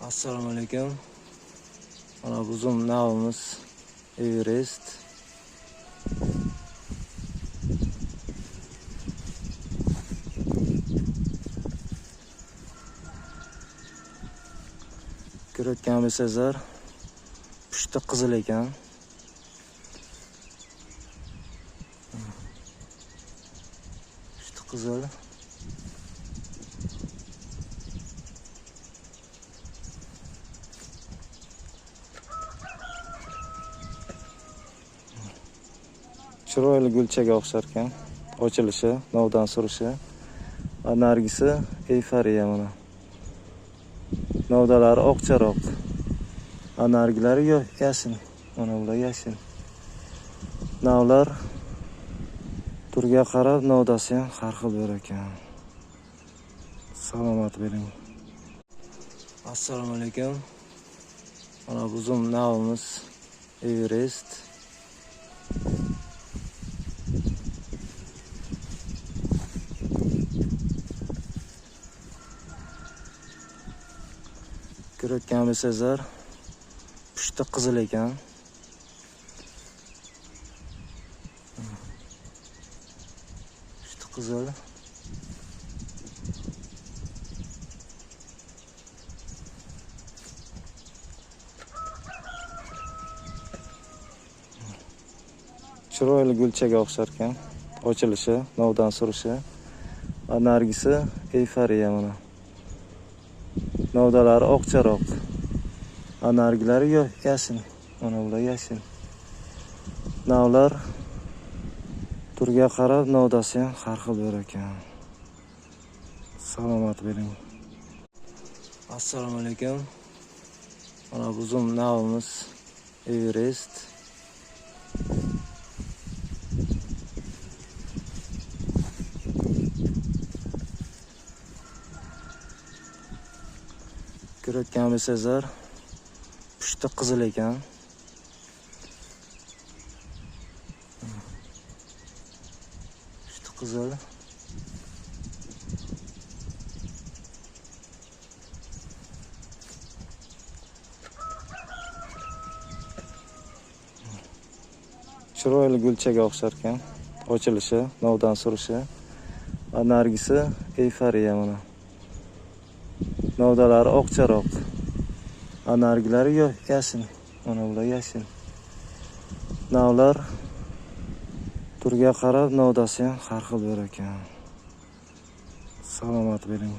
Assalomu alaykum. Mana bizim navimiz Everest. Ko'rayotgan bo'lsangizlar, pushti qizil ekan. Pushti qizil. Chiroyli gulchaga o'xshar ekan. Ochilishi, novdan surishi. Nargisi Eyforiya mana. Novdalari oqcharoq. Nargilari yashil. Mana bular yashil. Navlar turga qarab novdasi ham har xil bo'lar ekan. Salomat bo'ling. Assalomu alaykum. Mana bizim navimiz Everest. Ko'rayotgan bo'lsangizlar, pushti qizil ekan. Pushti qizil. Chiroyli gulchaga o'xshar ekan. Ochilishi, novdan surishi. Nargisi Eyforiya mana. Novdalari oqcharoq. Nargilari yashil. Mana bular yashil. Navlar turga qarab novdasi ham har xil bo'lar ekan. Salomat bo'ling. Assalomu alaykum. Mana bizim navimiz Everest. Ko'rayotgan bo'lsangizlar, pushti qizil ekan. Pushti qizil. Chiroyli gulchaga o'xshar ekan. Ochilishi, novdan surishi. Nargisi Eyforiya mana. Novdalari oqcharoq. Nargilari yashil. Mana bular yashil. Navlar turga qarab novdasi ham har xil bo'lar ekan. Salomat bo'ling.